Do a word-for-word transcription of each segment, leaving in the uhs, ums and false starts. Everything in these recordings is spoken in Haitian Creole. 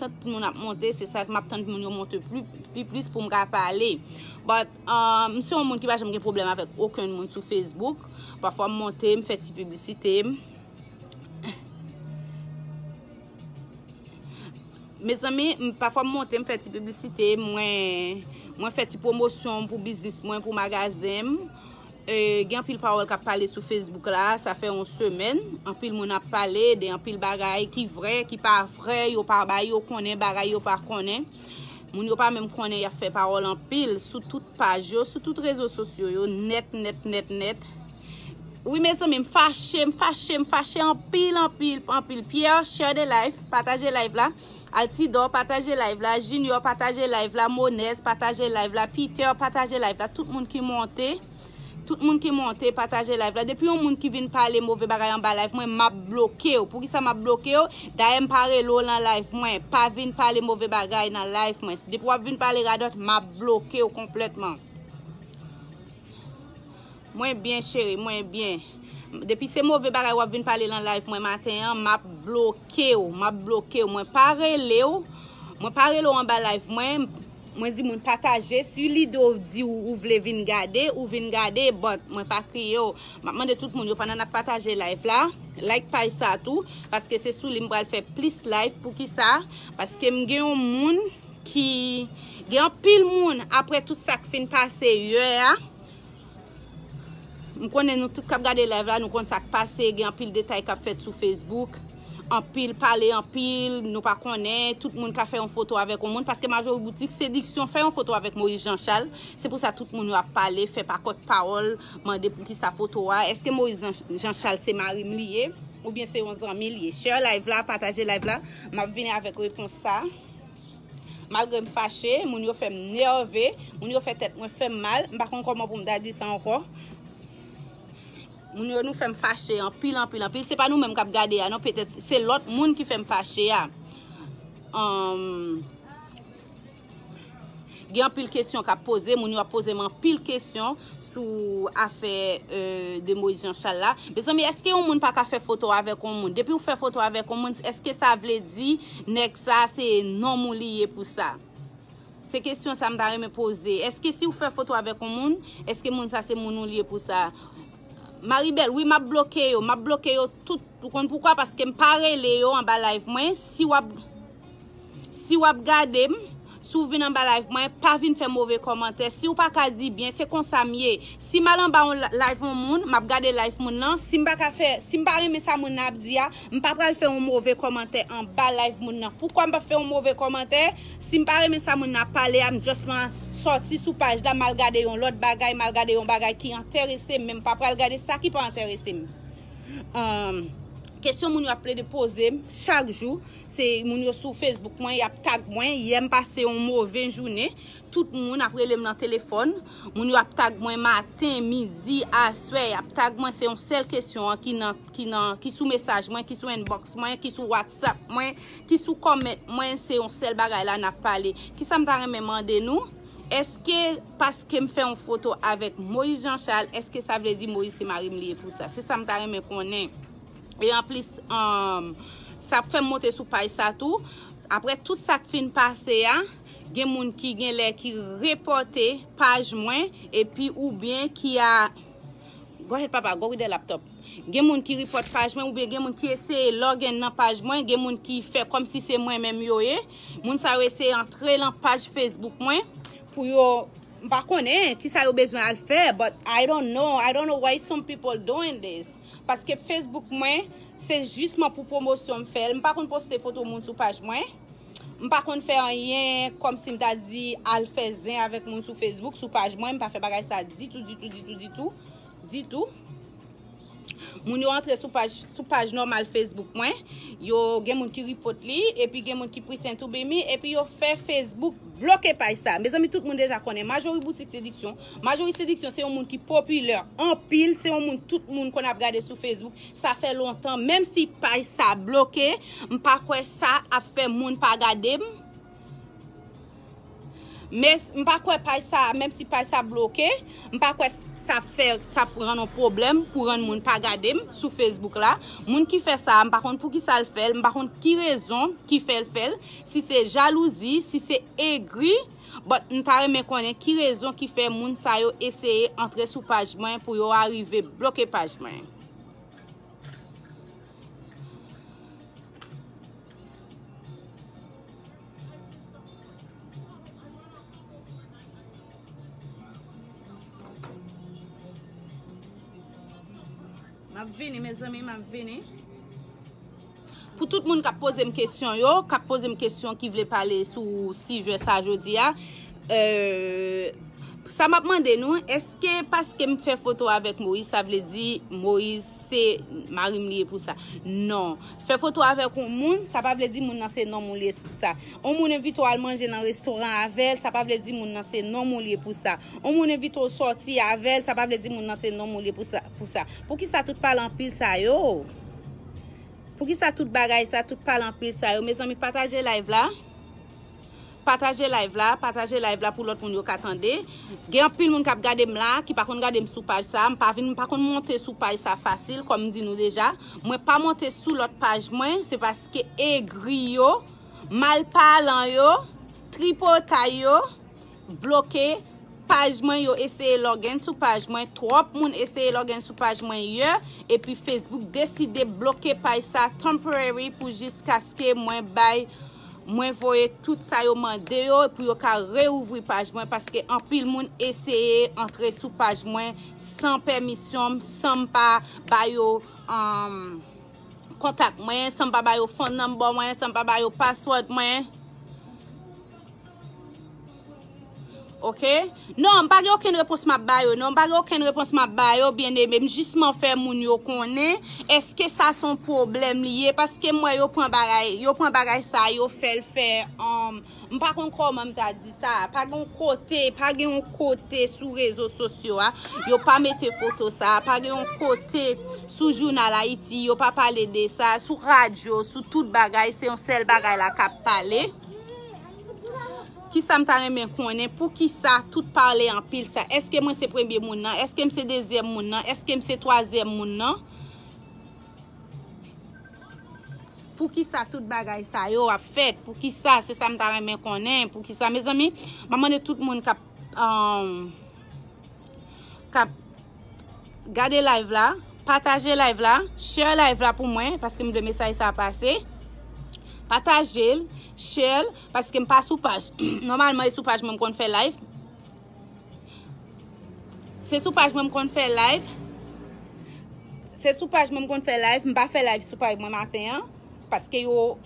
tann moun ap monte, se sa m ap tann moun yo monte pli, pi plis pou m ka pale. But, um, m se yon moun ki pa janm gen pwoblèm avèk okenn moun sou Facebook. Pafwa m monte, m fè ti piblisite m. Mezanmi, m, pafwa m monte, m fè ti piblisite, mwen, mwen fè ti pwomosyon pou biznis mwen, pou magazen m. E, gen anpil pawòl k ap pale sou Facebook la, sa fè yon semèn. Anpil moun ap pale de anpil bagay ki vrè, ki pa vrè, yo pa bay yo konnen, bagay yo pa konnen. Moun yo pa menm konnen y ap fè pawòl anpil sou tout paj yo, sou tout rezo sosyo yo, nèt, nèt, nèt, nèt. Wi, mezanmi, m fache, m fache, m fache anpil, anpil, anpil. Pierre, share the live, pataje live la. Altidor, pataje live la. Junior, pataje live la. Monez, pataje live la. Peter, pataje live la. Tout moun ki monte, tout moun ki monte, pataje live la. Depi yon moun ki vin pale move bagay anba live mwen, m ap bloke w. Poukisa m ap bloke w? Dayè, m pa rele w nan live mwen. Pa vin pale move bagay nan live mwen. Depi w ap vin pale radòt, m ap bloke w konplètman. Mwen byen, cheri, mwen byen. Depi se move bagay w ap vin pale nan live mwen maten an, m ap bloke w, m ap bloke w. Mwen pa rele w, mwen pa rele w anba live mwen. Mwen di moun pataje, si lide w di w, ou vle vin gade, ou vin gade, but mwen pa kriye w. M ap mande tout moun yo, pandan n ap pataje live la, like paj sa tou, paske se sou li m pral fè plis live. Poukisa? Paske m gen yon moun ki, gen anpil moun, apre tout sa k fin pase yè a, m konnen nou tout k ap gade live la, nou konn sa k pase, gen anpil detay k ap fèt sou Facebook, anpil pale anpil, nou pa konnen, tout moun ka fè yon foto avèk yon moun, paske majori boutik sediksyon fè yon foto avèk Moïse Jean Charles, se pou sa tout moun yo ap pale, fè pakòt pawòl, mande poukisa foto a, èske Moïse Jean, Jean Charles se mari m li ye, oubyen se yon zanmi l ye? Share live la, pataje live la, m ap vini avèk repons sa. Malgre m fache, moun yo fè m nève, moun yo fè tèt mwen fè m mal, m pa konn kòman pou m ta di sa ankò. Moun yo nou fè m fache anpil, anpil, anpil. Se pa nou menm k ap gade a, non, petèt se lòt moun ki fè m fache a. Anm, gen anpil kesyon k ap poze, moun yo ap poze m anpil kesyon sou afè, euh, de Moïse Jean Charles la. Mezanmi, èske yon moun pa ka fè foto avèk yon moun? Depi w fè foto avèk yon moun, èske sa vle di nèg sa se nonm ou li ye pou sa? Se kesyon sa m ta renmen poze. Èske si w fè foto avèk yon moun, èske moun sa se moun ou li ye pou sa? Maribel, wi, m ap bloke yo. M ap bloke yo tout. Ou konn poukwa? Paske m pa rele yo anba live mwen. Si w ap, si w ap gade m, si w vin anba live mwen, pa vin fè move kòmantè. Si w pa ka di byen, se konsa m ye. Si m al anba yon la-, live yon moun, m ap gade live moun nan. Si m pa ka fè, si m pa renmen sa moun nan ap di a, m pa pral fè yon move kòmantè anba live moun nan. Poukwa m p ap fè yon move kòmantè? Si m pa renmen sa moun nan ap pale a, m just pran sòti sou paj la, m al gade yon lòt bagay, m al gade yon bagay ki enterese m, men m pa pral gade sa ki pa enterese m. Anm, kesyon moun yo ap plede poze m chak jou, se moun yo sou Facebook mwen, y ap tag mwen. Yè m pase yon move jounen. Tout moun ap rele m nan telefòn. Moun yo ap tag mwen maten, midi, aswè. Y ap tag mwen, se yon sèl kesyon an ki nan, ki nan, ki sou mesaj mwen, ki sou inbox mwen, ki sou WhatsApp mwen, ki sou comment mwen, se yon sèl bagay la n ap pale. Kisa m ta renmen mande nou? Èske paske m fè yon foto avèk Moïse Jean Charles, èske sa vle di Moïse se mari m li ye pou sa? Se sa m ta renmen konnen. E anplis, um, sa ap fè m monte sou paj sa tou. Apre tout sa k fin pase a, gen moun ki gen lè ki repòte paj mwen, epi oubyen ki a, go ahead, papa, go with the laptop. Gen moun ki repòt paj mwen, oubyen gen moun ki eseye log in nan paj mwen, gen moun ki fè kòmsi se mwen menm yo ye. Moun sa yo eseye antre nan paj Facebook mwen pou yo, m pa konnen kisa yo bezwen al fè, but I don't know, I don't know why some people doing this. Paske Facebook mwen, se jisman pou pwomosyon m fè l. M pa konn poste foto moun sou paj mwen. M pa konn fè anyen kòmsi m ta di al fè zen avèk moun sou Facebook, sou paj mwen. M pa fè bagay sa ditou, ditou, ditou, ditou. Ditou. Moun yo antre sou paj, sou paj nòmal Facebook mwen. Yo, gen moun ki repòt li, epi gen moun ki pretend to be me, epi yo fè Facebook bloke paj sa. Mezanmi, tout moun deja konnen. Majori boutik sediksyon. Majori sediksyon se yon moun ki popilè anpil, se yon moun tout moun konn ap gade sou Facebook. Sa fè lontan, menm si paj sa bloke, m pa kwè sa ap fè moun pa gade m. Men, m pa kwè paj sa, menm si paj sa bloke, m pa kwè s-, sa ap fè, sa ap rann yon pwoblèm pou rann moun pa gade m sou Facebook la. Moun ki fè sa a, m pa konn poukisa l fè l, m pa konn ki rezon ki fè l fè l, si se jalouzi, si se egri, but m ta renmen konnen ki rezon ki fè moun sa yo eseye antre sou paj mwen pou yo arive bloke paj mwen. M ap vini, mezanmi, m ap vini. Pou tout moun k ap poze m kesyon yo, k ap poze m kesyon ki vle pale sou sijè sa jodi a, euh, sa m ap mande nou, èske paske m fè foto avèk Moyiz, sa vle di Moyiz se mari m li ye pou sa? Non. Fè foto avèk yon moun, sa pa vle di moun nan se nonm ou li ye pou sa. Yon moun envite w al manje nan restoran avè l, sa pa vle di moun nan se nonm ou li ye pou sa. Yon moun envite w sòti avè l, sa pa vle di moun nan se nonm ou li ye pou sa, pou sa. Poukisa tout pale anpil sa yo? Poukisa tout bagay sa, tout pale anpil sa yo? Mezanmi, pataje live la. Pataje live la, pataje live la pou lòt moun yo ka tande. Gen anpil moun k ap gade m la, ki pa konn gade m sou paj sa. M pa vin, m pa konn monte sou paj sa fasil, kòm m di nou deja. Mwen pa monte sou lòt paj mwen, se paske egri yo, malpalan yo, tripotay yo, bloke paj mwen, yo eseye login sou paj mwen, twòp moun eseye login sou paj mwen yè, epi Facebook deside bloke paj sa temporary pou jiskaske mwen bay, mwen voye tout sa yo mande yo pou yo ka reouvri paj mwen, paske anpil moun eseye antre sou paj mwen san pèmisyon m, san m pa ba yo, um, kontak mwen, san m pa ba yo phone number mwen, san m pa ba yo password mwen. Ok? Non, m pa gen okenn repons m ap ba yo. Non, m pa gen okenn repons m ap ba yo, byeneme. M jisman fè moun yo konnen. Èske sa se yon pwoblèm li ye? Paske m wè yo pran bagay, yo pran bagay sa, yo fè l fè, um, m pa konn kòman m ta di sa. Pa gen yon kote, pa gen yon kote sou rezo sosyo a, yo pa mete foto sa. Pa gen yon kote sou Jounal Ayiti, yo pa pale de sa. Sou radyo, sou tout bagay, se yon sèl bagay la k ap pale. Kisa m ta renmen konnen, poukisa tout pale anpil sa? Èske mwen se premye moun nan? Èske m se dezyèm moun nan? Èske m se twazyèm moun nan? Poukisa tout bagay sa yo ap fèt? Poukisa? Se sa m ta renmen konnen. Poukisa, mezanmi? M ap mande tout moun k ap, um, k ap gade live la, pataje live la, share live la pou mwen, paske m vle mesaj sa pase. Pataje l, share l, paske m pa sou paj. Nòmalman, e sou paj mwen m konn fè live. Se sou paj mwen m konn fè live. Se sou paj mwen m konn fè live. M pa fè live sou paj mwen maten an. Paske yo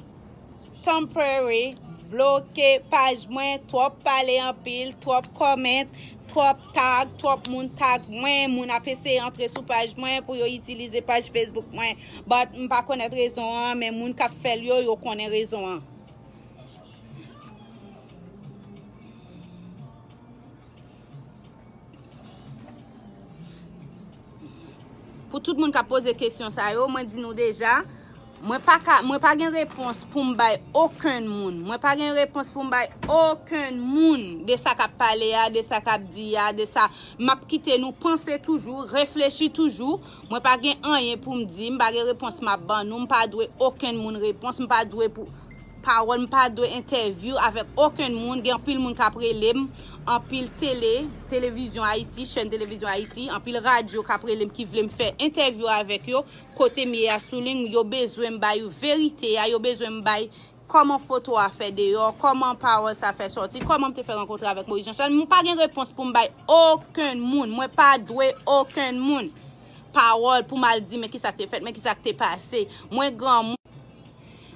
temporary bloke paj mwen, twòp pale anpil, twòp comment, twòp tag, twòp moun tag mwen, moun ap eseye antre sou paj mwen pou yo itilize paj Facebook mwen. But m pa konèt rezon an, men moun k ap fè l yo, yo konnen rezon an. Pou tout moun k ap poze kesyon sa yo, mwen di nou deja, mwen pa ka, mwen pa gen repons pou m bay okenn moun. Mwen pa gen repons pou m bay okenn moun de sa k ap pale a, de sa k ap di a, de sa. M ap kite nou panse toujou, reflechi toujou. Mwen pa gen anyen pou m di, m pa gen repons m ap ban nou, m pa dwe okenn moun repons, m pa dwe pou pawòl, m pa dwe entèvyou avèk okenn moun. Gen anpil moun k ap rele m, anpil tele, Televizyon Ayiti, chèn Televizyon Ayiti, anpil radyo k ap rele m ki vle m fè entèvyou avèk yo. Kote m ye a sou liy, yo bezwen m ba yo verite a, yo bezwen m bay kòman foto a fè deyò, kòman pawòl sa fè sòti, kòman m te fè rankontre avèk Moyiz Jan Chal. M pa gen repons pou m bay okenn moun, mwen pa dwe okenn moun pawòl pou m al di men kisa k te fèt, men kisa k te pase. Mwen granmoun.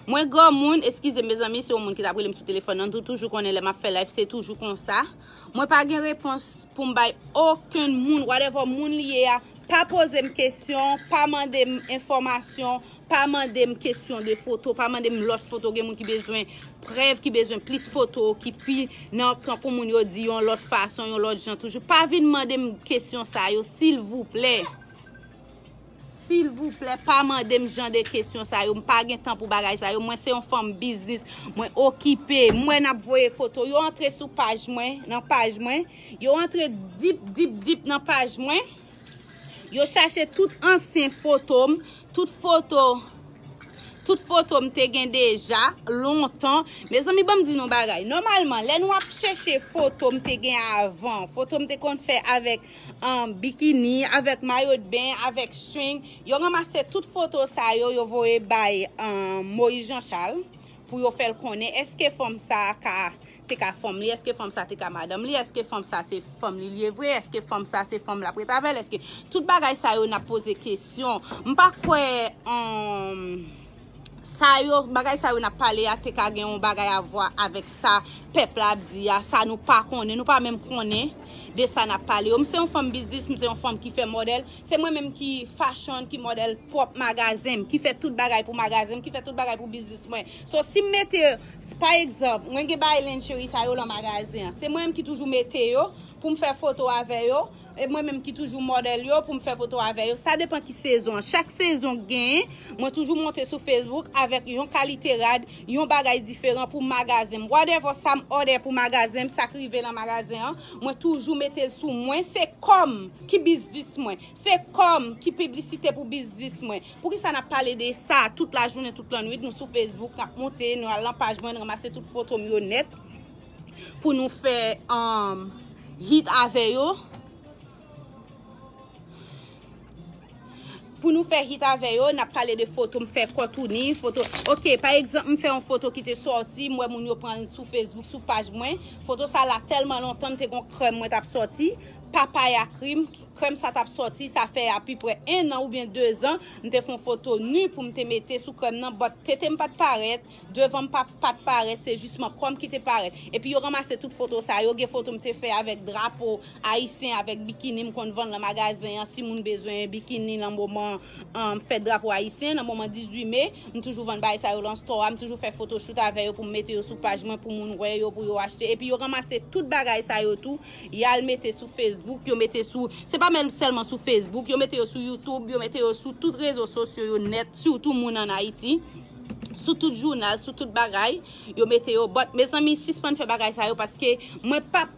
Mwen granmoun, eskize m, mezanmi, se yon moun ki t ap rele m sou telefòn nan, nou toujou konnen lè m ap fè live, se toujou konsa. Mwen pa gen repons pou m bay okenn moun, whatever moun li ye a, pa poze m kesyon, pa mande m enfòmasyon, pa mande m kesyon de foto, pa mande m lòt foto, gen moun ki bezwen prèv, ki bezwen plis foto, ki pi nan, tankou moun yo di yon lòt fason, yon lòt jan toujou. Pa vin mande m kesyon sa yo, silvouplè. Silvouplè, pa mande m jan de kesyon sa yo. M pa gen tan pou bagay sa yo. Mwen se yon fanm biznis. Mwen okipe. M wè n ap voye foto. Yo antre sou paj mwen, nan paj mwen. Yo antre dip, dip, dip nan paj mwen. Yo chache tout ansyen foto m, tout foto, tout foto m te gen deja, lontan. Mezanmi, ban m di nou bagay. Nòmalman, lè nou ap chèche foto m te gen avan, foto m te konn fè avèk um, bikini, avèk mayo de ben, avèk string. Yo ranmase tout foto sa yo, yo voye bay um, Moïse Jean Charles pou yo fè l konnen èske fanm sa a ka, te ka fanm li, èske fanm sa te ka madanm li, èske fanm sa se fanm li li ye vre, èske fanm sa se fanm l ap ret avè l, èske tout bagay sa yo n ap poze kesyon. M pa kwè um, sa yo, bagay sa yo n ap pale a te ka gen yon bagay a vwa avèk sa pèp la ap di a, sa nou pa konnen, nou pa menm konnen de sa n ap pale yo. M se yon fanm biznis, m se yon fanm ki fè modèl, se mwen menm ki fashion, ki modèl pwòp magazen m, ki fè tout bagay pou magazen m, ki fè tout bagay pou biznis mwen. So, si m mete, pa egzanp, mwen gen bagay lingerie sa yo lan magazen an, se mwen menm ki toujou mete yo pou m fè foto avè yo. E mwen menm ki toujou modèl yo pou m fè foto avè yo. Sa depan ki sezon an. Chak sezon k genyen, mwen toujou monte sou Facebook avèk yon kalite rad, yon bagay diferan pou magazen m. Whatever sa m òdè pou magazen m, sa k rive lan magazen an, mwen toujou mete l sou mwen. Se kò m ki biznis mwen. Se kò m ki piblisite pou biznis mwen. Poukisa n ap pale de sa tout lajounen, tout lannwit? Nou sou Facebook, n ap monte, nou al lan paj mwen, n ranmase tout foto m yo nèt pou nou fè um, hit avè yo. Pou nou fè hit avè yo, n ap pale de foto m fè kò touni, foto. Ok, pa egzanp, m fè yon foto ki te sòti, m wè moun yo pran l sou Facebook, sou paj mwen. Foto sa la tèlman lontan, m te gon krèm mwen t ap sòti, Papaya Cream, krèm sa t ap sòti, sa fè apiprè en an oubyen de zan, m te fè yon foto ni pou m te mete sou krèm nan, but tete m pa t parèt, devan m pa, pa t parèt, se jisman kò m ki te parèt. Epi yo ranmase tout foto sa yo, gen foto m te fè avèk drapo ayisyen, avèk bikini m konn vann lan magazen an, si moun bezwen bikini lan moman um, fèt drapo ayisyen, lan moman dizuit me, m toujou vann bagay sa yo lan store a, m toujou fè photoshoot avè yo pou m mete yo sou paj mwen, pou moun wè yo, pou yo achte. Epi yo ranmase tout bagay sa yo tou, y al mete sou Facebook, yo mete sou, se pa menm sèlman sou Facebook, yo mete yo sou YouTube, yo mete yo sou tout rezo sosyo yo nèt, sitou moun ann Ayiti, sou tout jounal, sou tout bagay, yo mete yo. But, mezanmi, sispann fè bagay sa yo paske mwen p ap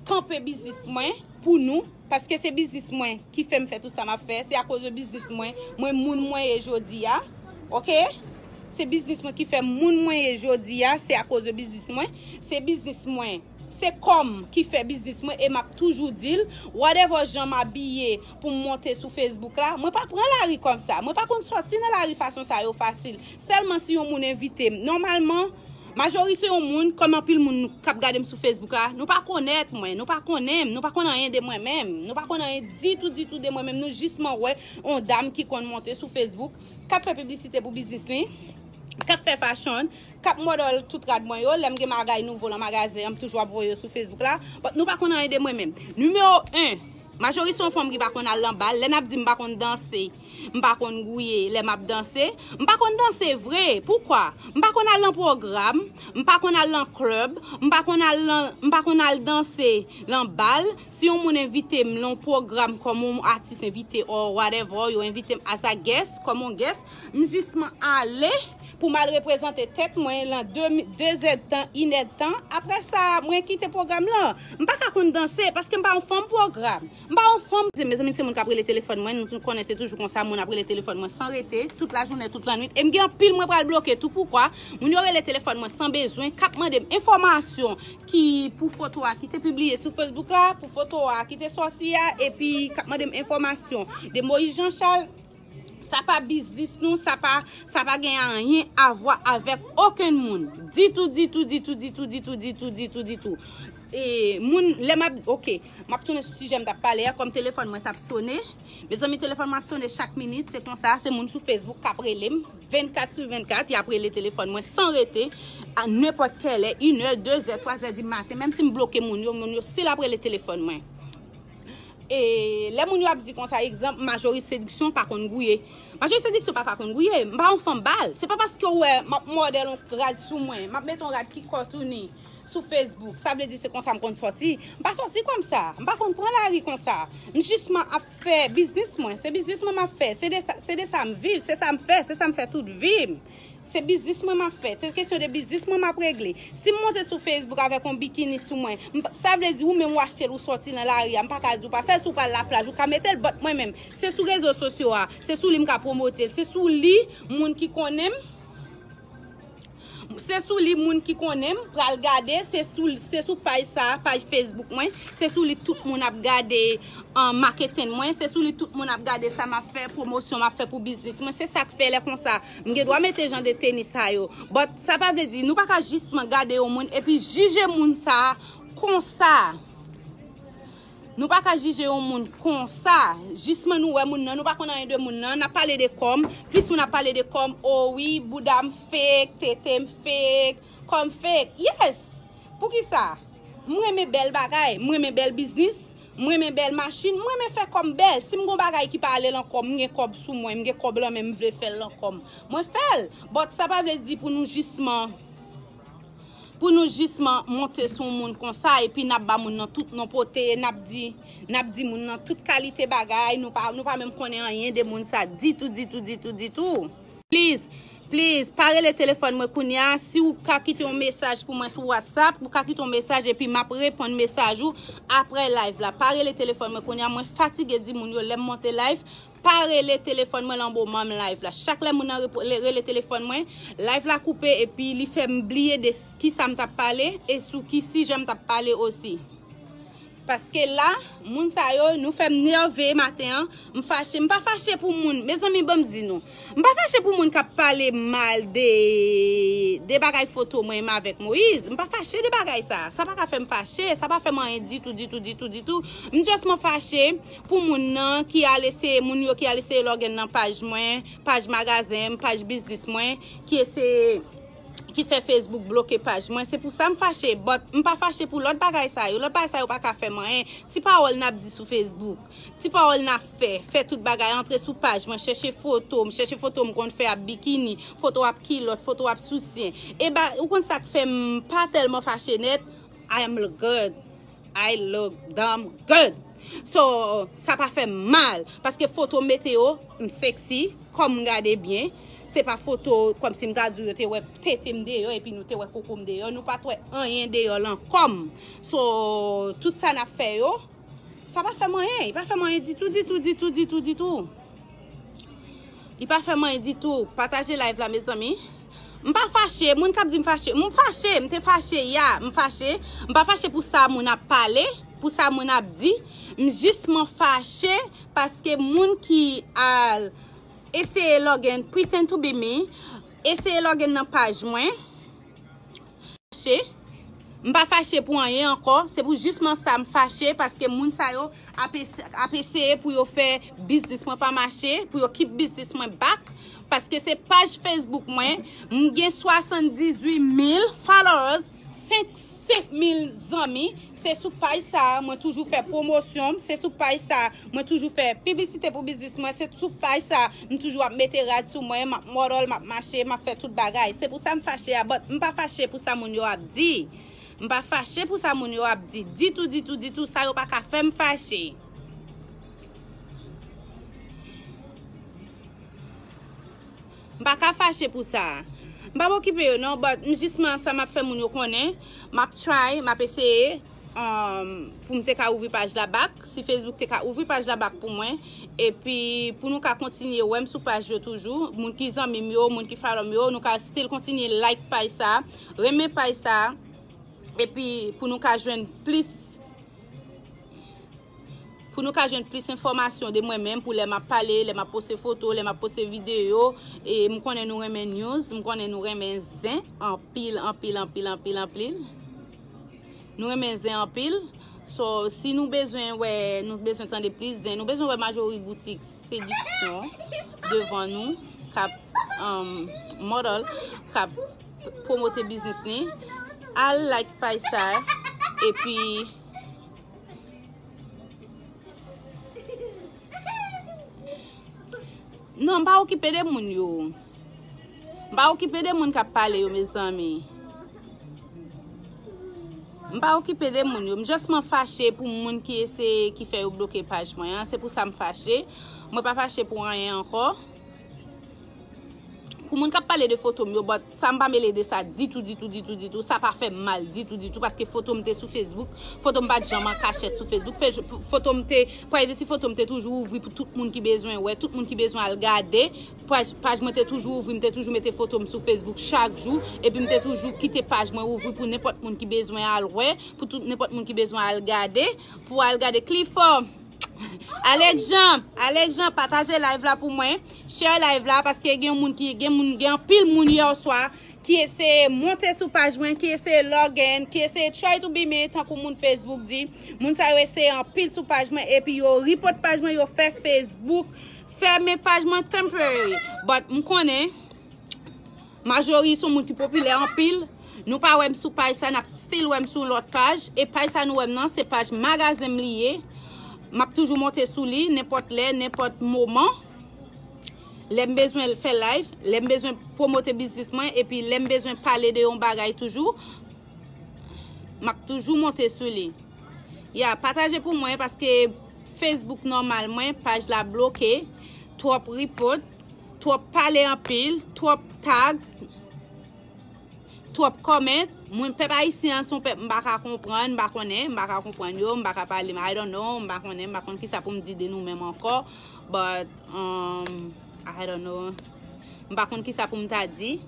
kanpe biznis mwen pou nou, paske se biznis mwen ki fè m fè tout sa m ap fè, se akoz de biznis mwen, mwen moun mwen ye jodi a, ok? Se biznis mwen ki fè m moun mwen ye jodi a, se akoz de biznis mwen, se biznis mwen. Se kò m ki fè biznis mwen e m ap toujou di l, whatever jan m abiye pou m monte sou Facebook la, mwen pa pran lari kòmsa, mwen pa konn sòti nan lari fason sa yo fasil. Sèlman si yon moun envite m. Nòmalman, majorite yon moun, kòm anpil moun k ap gade m sou Facebook la, nou pa konnèt mwen, nou pa konnen m, nou pa konn anyen de mwen menm, nou pa konn anyen ditou, ditou de mwen menm, nou jisman wè yon dam ki konn monte sou Facebook, k ap fè piblisite pou biznis li, k ap fè fashion, k ap model tout rad mwen yo, lè m gen bagay nouvo lan magazen an, m toujou ap voye yo sou Facebook la, but nou pa konn anyen de mwen menm. Nimewo en, majorite yon fanm ki pa konn al lan bal, lè n ap di m pa konn danse, m pa konn gouye lè m ap danse, m pa konn danse vre, poukwa? M pa konn al lan pwogram, m pa konn al lan klèb, m pa konn al lan, m pa konn al danse lan bal, si yon moun envite m lan yon pwogram kòm yon atis envite or whatever, yo envite m as a guest, kòm yon guest, m jisman ale pou m al reprezante tèt mwen lan de, de zèdtan, inèdtan. Apre sa, mwen kite pwogram lan. M pa ka konn danse paske m pa yon fanm pwogram. M pa yon fanm. Mezanmi, se moun k ap rele telefòn mwen. Nou konnen se toujou konsa, moun ap rele telefòn mwen san rete, tout lajounen, tout lannwit. E m gen anpil mwen pral bloke tou. Poukwa? Moun yo rele telefòn mwen san bezwen, k ap mande m enfòmasyon ki pou foto a ki te pibliye sou Facebook la, pou foto a ki te sòti a, epi k ap mande m enfòmasyon de Moïse Jean Charles. Sa pa biznis nou, sa pa, sa pa gen anyen a vwa avèk okenn moun. Ditou, ditou, ditou, ditou, ditou, ditou, ditou, ditou, ditou. E moun, lè m ap, ok, m ap tounen sou sijè m t ap pale a, kòm telefòn mwen t ap sone. Mezanmi, telefòn mwen ap sone chak minit, se konsa, se moun sou Facebook k ap rele m, vennkat sou vennkat, y ap rele telefòn mwen san rete, a nenpòt kèlè, inè, dezè, twazè di maten, menm si m bloke moun yo, moun yo still ap rele telefòn mwen. E lè moun yo ap di konsa, egzanp, Marjorie Séduction pa konn gouye. Mache Sediksyon pa ka konn gouye. M pa yon fanm bal. Se pa paske w wè m ap mòde yon rad sou mwen, m ap mete yon rad ki kòtouni sou Facebook, sa vle di se konsa m konn sòti. M pa sòti kòmsa. M pa konn pran lari konsa. M jisman ap fè biznis mwen. Se biznis mwen m ap fè. Se de sa, se de sa m viv. Se sa m fè. Se sa m fè tout vi m. Se biznis mwen m ap fè. Se kesyon de biznis mwen m ap regle. Si m monte sou Facebook avèk yon bikini sou mwen, m pa, sa vle di ou menm ou achte l, ou sòti nan lari a, m pa ka di w pa fè l. Si w pral laplaj, ou ka mete l, but mwen menm, se sou rezo sosyo a, se sou li m ka pwomote l, se sou li moun ki konnen m, se sou li moun ki konnen m pral gade, se sou, se sou paj sa, paj Facebook mwen, se sou li tout moun ap gade, an, maketenn mwen, se sou li tout moun ap gade sa m ap fè, pwomosyon m ap fè pou biznis mwen. Se sa k fè lè konsa, m gen dwa mete jan de teni sa yo. But sa pa vle di, nou pa ka jisman gade yon moun epi jije moun sa konsa. Nou pa ka jije yon moun konsa. Jisman nou wè moun nan, nou pa konn anyen de moun nan, n ap pale de kò m. Plis moun ap pale de kò m, o wi, bouda m fake, tete m fake, kò m fake. Yes! Poukisa? M renmen bèl bagay, m renmen bèl biznis, m renmen bèl machin, m renmen fè kò m bèl. Si m gon bagay ki pa ale lan kò m, m gen kòb sou mwen, m gen kòb lan men m, m vle fè l lan kò m, mwen fè l. But sa pa vle di pou nou jisman, pou nou jisman monte sou moun konsa, epi n ap ba moun nan tout non pote, n ap di, n ap di moun nan tout kalite bagay, nou pa, nou pa menm konnen anyen de moun sa ditou, ditou, ditou, ditou. Please, please, pa rele telefòn mwen kounye a. Si w ka kite yon mesaj pou mwen sou WhatsApp, ou ka kite yon mesaj epi m ap reponn mesaj ou apre live la. Pa rele telefòn mwen kounye a, mwen fatige di moun yo lè m monte live, pa rele telefòn mwen lan moman m live la. Chak lè moun nan repo-, le-, rele telefòn mwen, live la koupe epi li fè m bliye de s-, kisa m t ap pale e sou ki sijè m t ap pale osi. Paske la, moun sa yo, nou fè m nève maten an. M fache. M pa fache pou moun. Mezanmi, ban m di nou. M pa fache pou moun k ap pale mal de, de bagay foto mwen menm avèk Moyiz. M pa fache de bagay sa. Sa pa ka fè m fache. Sa pa fè m anyen ditou, ditou, ditou, ditou. M just mwen fache pou moun nan ki al eseye, moun yo ki al eseye lògèn nan paj mwen, paj magazen m, paj biznis mwen, ki eseye ki fè Facebook bloke paj mwen. Se pou sa m fache, but m pa fache pou lòt bagay sa yo. Lòt bagay sa yo pa ka fè m anyen. Ti pawòl n ap di sou Facebook, ti pawòl n ap fè, fè tout bagay, antre sou paj mwen, chèche foto m, chèche foto m konn fè ap bikini, foto ap kilòt, foto ap soutyen. E ba, ou konn sa k fè m pa tèlman fache nèt? I am look good. I look damn good. So, sa pa fè m mal. Paske foto m mete yo, m sexy, kò m gade byen. Se pa foto kòmsi m ta di w yo te wè tete m deyò, epi nou te wè koko m deyò. Nou pa t wè anyen deyò lan kò m. So, tout sa n ap fè yo, sa pa fè m anyen. Li pa fè m anyen ditou, ditou, ditou, ditou, ditou. Li pa fè m anyen ditou. Pataje live la, mezanmi. M pa fache. Moun k ap di m fache. M fache. M te fache, ya. M fache. M pa fache pou sa moun ap pale, pou sa moun ap di. M jis mwen fache paske moun ki al eseye lògèn, pretend to be me, eseye lògèn nan paj mwen. Fache. M pa fache pou anyen ankò. Se pou jisman sa m fache, paske moun sa yo ap es-, ap eseye pou yo fè biznis mwen pa mache, pou yo keep biznis mwen back. Paske se paj Facebook mwen, m gen swasanndizuit mil followers, senk, senk mil zanmi. Se sou paj sa a mwen toujou fè pwomosyon m, se sou paj sa a mwen toujou fè piblisite pou biznis mwen, se sou paj sa a m toujou ap mete rad sou mwen, m ap model, m ap mache, m ap fè tout bagay. Se pou sa m fache a, but m pa fache pou sa moun yo ap di. M pa fache pou sa moun yo ap di ditou, ditou, ditou. Sa yo pa ka fè m fache. M pa ka fache pou sa. M p ap okipe yo non, but m jisman sa m ap fè moun yo konnen. M ap try, m ap eseye, um, pou m te ka ouvri paj la back. Si Facebook te ka ouvri paj la back pou mwen. Epi pou nou ka kontinye wè m sou paj yo toujou. Moun ki zanmi m yo, moun ki follow m yo, nou ka still kontinye like paj sa, renmen paj sa. Epi pou nou ka jwenn plis Pou nou ka jwenn plis enfòmasyon de mwen menm, pou lè m ap pale, lè m ap poste foto, lè m ap poste videyo, e m konnen nou renmen news, m konnen nou renmen zen anpil, anpil, anpil, anpil, anpil. Nou renmen zen anpil. So, si nou bezwen wè, nou bezwen tande plis zen, nou bezwen wè Marjorie Boutique Séduction devan nou, k ap, um, model, k ap pwomote biznis li, al like paj sa, epi Non, m pa okipe de moun yo. M pa okipe de moun k ap pale yo, mezanmi. M pa okipe de moun yo. M just mwen fache pou moun ki eseye, ki fè yo bloke paj mwen an. Se pou sa m fache. Mwen pa fache pou anyen ankò. Pou moun k ap pale de foto m yo, but sa m pa mele de sa ditou, ditou, ditou, ditou. Sa pa fè m mal ditou, ditou, paske foto m te sou Facebook. Foto m pa t janm an kachèt sou Facebook. Fe-, foto m te, privacy foto m te toujou ouvri pou tout moun ki bezwen wè, tout moun ki bezwen al gade. Paj, paj mwen te toujou ouvri, m te toujou mete foto m sou Facebook chak jou. Epi m te toujou kite paj mwen ouvri pou nenpòt moun ki bezwen al wè, pou tout nenpòt moun ki bezwen al gade, pou al gade Clifford. Alex Jean, Alex Jean, pataje live la pou mwen. Share live la, paske gen moun ki, gen moun, gen anpil moun yè swa ki eseye monte sou paj mwen, ki eseye log in, ki eseye try to be me, tankou moun Facebook di. Moun sa yo eseye anpil sou paj mwen, epi yo report paj mwen, yo fè Facebook fèmen paj mwen temporary. But m konnen, majori se moun ki popilè anpil. Nou pa wè m sou paj sa, n ap still wè m sou lòt paj. E paj sa nou wè m nan, se paj magazen m li ye. M ap toujou monte sou li, nenpòt lè, nenpòt moman. Lè m bezwen fè live, lè m bezwen pwomote biznis mwen, epi lè m bezwen pale de yon bagay toujou, m ap toujou monte sou li. Ya, pataje pou mwen, paske Facebook nòmal mwen, paj la bloke, twòp report, twòp pale anpil, twòp tag, twòp comment. Moun, pèp ayisyen an se yon pèp m pa ka konprann, m pa konnen, m pa ka konprann yo, m pa ka pale, I don't know, m pa konnen, m pa konn kisa pou m di de nou menm ankò, but, um, I don't know. M pa konn kisa pou m ta di.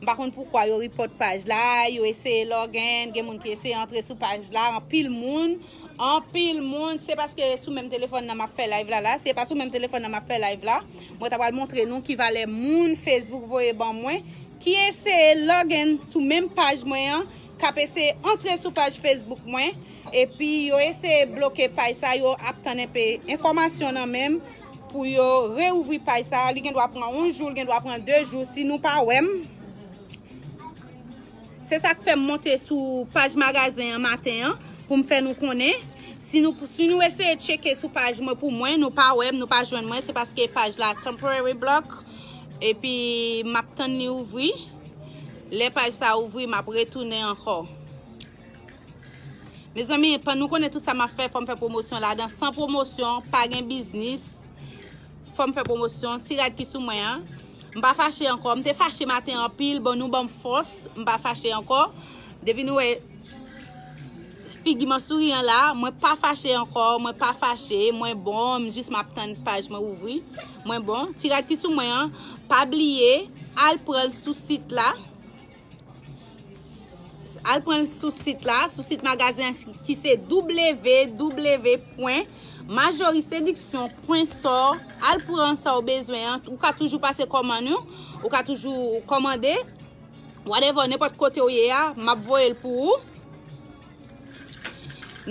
M pa konn poukwa yo report paj la, yo eseye log in, gen moun ki eseye antre sou paj la, anpil moun, anpil moun, se paske sou menm telefòn nan m ap fè live la la, se pa sou menm telefòn nan m ap fè live la. Mwen ta pral montre nou ki valè moun Facebook voye ban mwen, ki eseye log in sou menm paj mwen an, k ap eseye antre sou paj Facebook mwen, epi yo eseye bloke paj sa, yo ap tann enpe enfòmasyon nan men m pou yo reouvri paj sa. Li gen dwa pran yon jou, li gen dwa pran de jou, si nou pa wè m. Se sa k fè m monte sou paj magazen an maten an, pou m fè nou konnen. Si nou, si nou eseye tcheke sou paj mwen pou mwen, nou pa wè m, nou pa jwenn mwen, se paske paj la temporary block. Epi m ap tann li ouvri. Lè paj sa ouvri, m ap retounen ankò. Mezanmi, pa, nou konnen tout sa m ap fè, fò m fè pwomosyon ladan. San pwomosyon, pa gen biznis. Fò m fè pwomosyon. Ti rad ki sou mwen an. M pa fache ankò. M te fache maten anpil. Bon, nou ban m fòs. M pa fache ankò. Depi nou wè figi m an souriyan la, mwen pa fache ankò. Mwen pa fache. Mwen bon. M jis m ap tann paj mwen ouvri. Mwen bon. Ti rad ki sou mwen an. Pa bliye, al pran l sou sit la. Al pran l sou sit la, sou sit magazen an ki se www pwen majori sediksyon pwen store. Al pran sa w bezwen an. Ou ka toujou pase kòmann ou, ou ka toujou kòmande. Whatever, nenpòt kote w ye a, m ap voye l pou ou.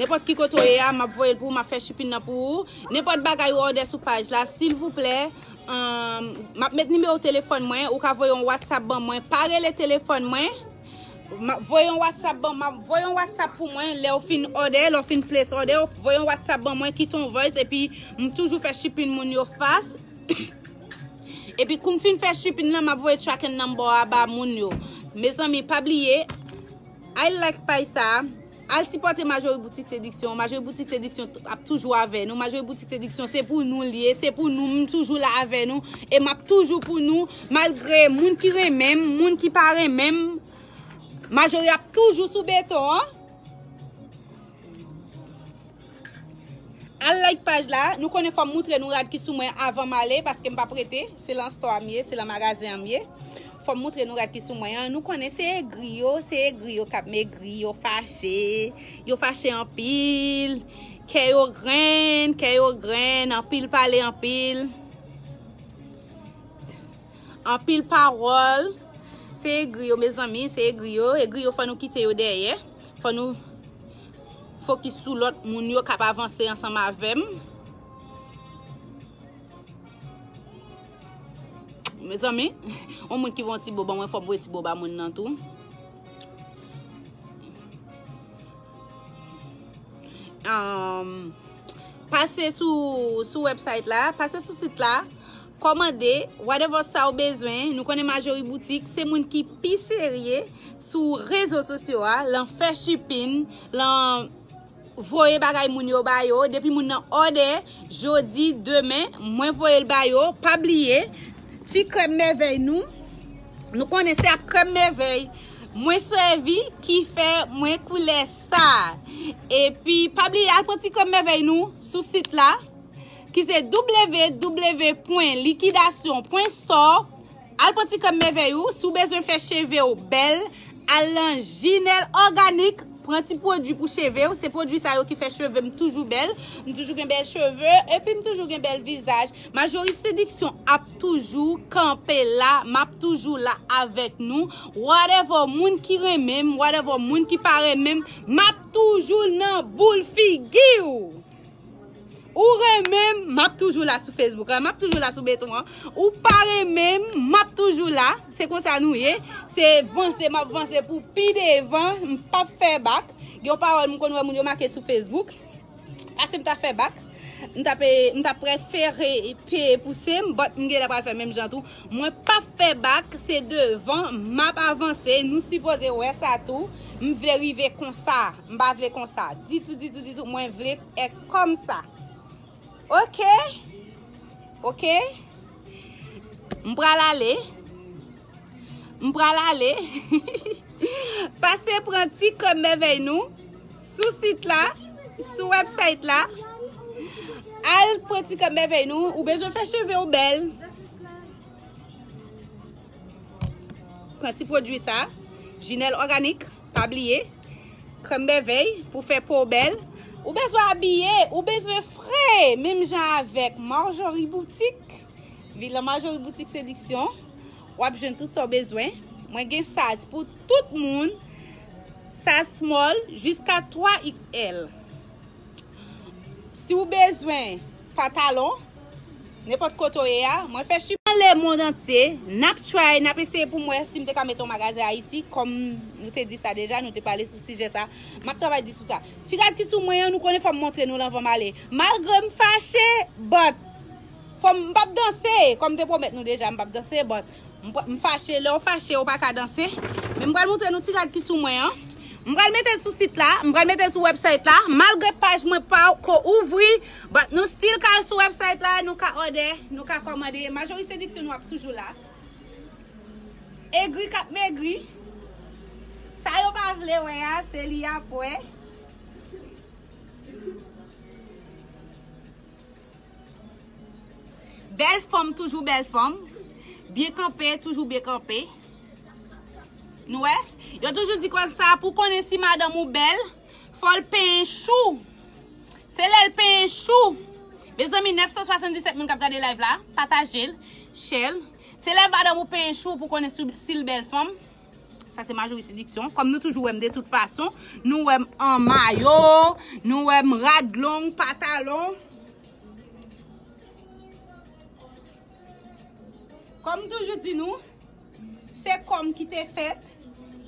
Nenpòt ki kote w ye a, m ap voye l pou ou, m ap fè shipping nan pou ou. Nenpòt bagay ou òdè sou paj la, silvouplè, um, m ap met nimewo telefòn mwen, ou ka voye yon WhatsApp ban mwen, pa rele telefòn mwen. M ap voye yon WhatsApp ban, m ap voye yon WhatsApp pou mwen, lè w fin òdè, lè w fin place òdè, voye yon WhatsApp ban mwen, kite yon voice, epi m toujou fè shipping moun yo fast. Epi kou m fin fè shipping nan, m ap voye tracking number a ba moun yo. Mezanmi, pa bliye, al like paj sa, al sipòte Majori Boutique Séduction. Majori Boutique Séduction t-, ap toujou avè nou. Majori Boutique Séduction, se pou nou l ye, se pou nou, m toujou la avè nou. E m ap toujou pou nou, malgre moun ki renmen m, moun ki pa renmen m. Majori ap toujou sou beton an. Al like paj la, nou konnen fò m moutre nou rad ki sou mwen avan m ale, paske m p ap rete, se lan store a m ye, se lan magazen an m ye. Fò m moutre nou rad ki sou mwen an, nou konnen se egri yo, se egri yo k ap megri, yo fache, yo fache anpil, kè yo grenn, kè yo grenn, anpil pale anpil. Anpil pawòl. Se egri yo, mezanmi, se egri yo. Egri yo, fò nou kite yo dèyè. Fò nou fokis sou lòt moun yo k ap avanse ansanm avè m. Mezanmi, yon moun ki voye yon ti bo ban mwen, fò m voye ti bo ba moun nan tou. Um, pase sou, sou website la, pase sou sit la. kòmande, whatever sa w bezwen. Nou konnen Marjorie Boutique se moun ki pi serye sou rezo sosyo a, lan fè shipping, lan voye bagay moun yo ba yo. Depi moun nan òdè, jodi, demen, mwen voye l ba yo. Pa bliye, ti krèm mèvèy nou. Nou konnen se ak krèm mèvèy mwen sèvi ki fè mwen koulè sa. Epi, pa bliye al pran ti krèm mèvèy nou sou sit la, ki se w w w pwen likidasyon pwen store. Al pran ti krèm mèvèy ou. Si w bezwen fè cheve w bèl, al nan Ginelle Organic. Pran ti pwodui pou cheve w. Se pwodui sa yo ki fè cheve m toujou bèl. M toujou gen bèl cheve, epi m toujou gen bèl vizaj. Marjorie Séduction ap toujou kanpe la. M ap toujou la avèk nou. Whatever moun ki renmen m, whatever moun ki pa renmen m, m ap toujou nan boul figi w. Ou renmen m, m ap toujou la sou Facebook la, m ap toujou la sou beton an. Ou pa renmen m, m ap toujou la. Se konsa nou ye. Se vanse, m ap vanse pou pi devan. M p ap fè bak. Gen yon pawòl m konn wè moun yo make sou Facebook. Pase m ta fè bak. M ta pe, m ta prefere peye pou se m, but m genlè pral fè menm jan tou. Mwen p ap fè bak, se devan, m ap avanse, nou sipoze wè sa tou. M vle rive konsa, m pa vle konsa. Ditou, ditou, ditou, mwen vle èt kòmsa. Oke? Oke? M pral ale. M pral ale. Pase pran ti krèm mèvèy nou sou sit la, sou website la. Al pran ti krèm mèvèy nou. Ou bezwen fè cheve w bèl. Pran ti pwodui sa. Ginelle Organic, pa bliye. Krèm mèvèy pou fè po w bèl. Ou bezwen abiye, ou bezwen fre, menm jan avèk Marjorie Boutique. Vin lan Marjorie Boutique Séduction. W ap jwenn tout sa w bezwen. Mwen gen size pou tout moun. Size small jiska twa X L. Si w bezwen pantalon, nenpòt kote w ye a, mwen fè chip nan lemonn antye, n ap try, n ap eseye pou m wè si m te ka mete yon magazen Ayiti, kòm nou te di sa deja, nou te pale sou sijè sa, m ap travay di sou sa. Ti rad ki sou mwen an, nou konnen fò m montre nou l anvan m ale. Malgre m fache, but fò m, m p ap danse, kòm m te pwomèt nou deja, m p ap danse, but M pral, m fache, lè w fache, ou pa ka danse. Men m pral montre nou ti rad ki sou mwen an. M pral mete l sou sit la, m pral mete l sou website la. Malgre paj mwen pa ko ouvri, but nou still ka al sou website la, nou ka òdè, nou ka kòmande. Marjorie Séduction nou ap toujou la. Egri k ap megri. Sa yo pa vle wè a, se li y ap wè. Bèl fanm, toujou bèl fanm. Byen kanpe, toujou byen kanpe. Nou wè? Yo toujou di konsa, pou konnen si madanm ou bèl, fò l penyen chou. Se lè l penyen chou. Mezanmi, nèf san swasanndisèt moun k ap gade live la, pataje l, share l. Se lè madanm ou penyen chou pou konnen si, si l bèl fanm. Sa se Marjorie Séduction. Kòm nou toujou wè m de tout fason, nou wè m an mayo, nou wè m rad long, patalon. Kòm m toujou di nou, se kò m ki te fèt,